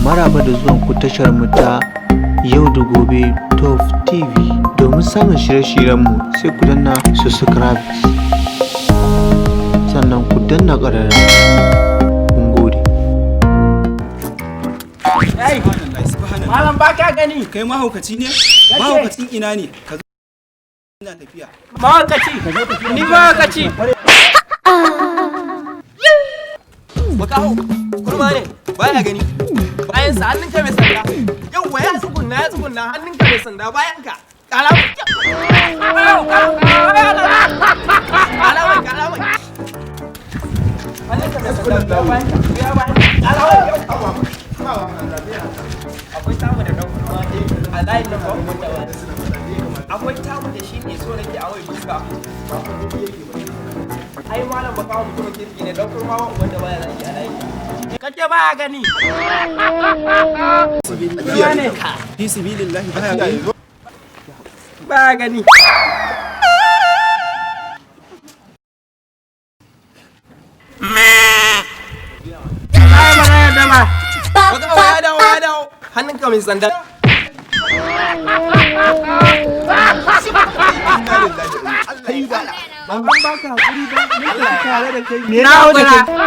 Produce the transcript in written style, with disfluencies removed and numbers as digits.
Maraba da zuwan ku tashar mu ta Yau da Gobe Top TV. Domin samun shirye-shiryenmu sai ku danna subscribe, sannan ku danna ƙararrawa. Mun gode. Ai, malam, ba ka gani. Kai mahaukaci ne? Mahaukacin ina ne? Ka zo, ina tafiya. Mahaukaci, ni mahaukaci. Makaho, kurma ne, baya gani. Bayan sa, hannunka mai sanda. Yauwa, ya tsugunna, ya tsugunna, hannunka mai sanda bayan ka. Kara mai, kara mai, kara mai. Hannunka mai sanda bayan ka, ya bayan ka. Kara mai, yauwa. Akwai tamu da ɗan kurma a layin nan, ba wanda ba. Akwai tamu da shi ne, so nake a wai duka. Ai malam ba kawo mutumin kirki ne, dan kurma ba wanda baya zaki a layi. Kake baya gani. Fi sibilillahi, baya gani. Baya gani. Ai ba na yadda ba. Makaho ya dawo, ya dawo. Hannunka mai sanda. Ba an baka hakuri ba, me tare da kai? Me Na dawo da kai? hakura.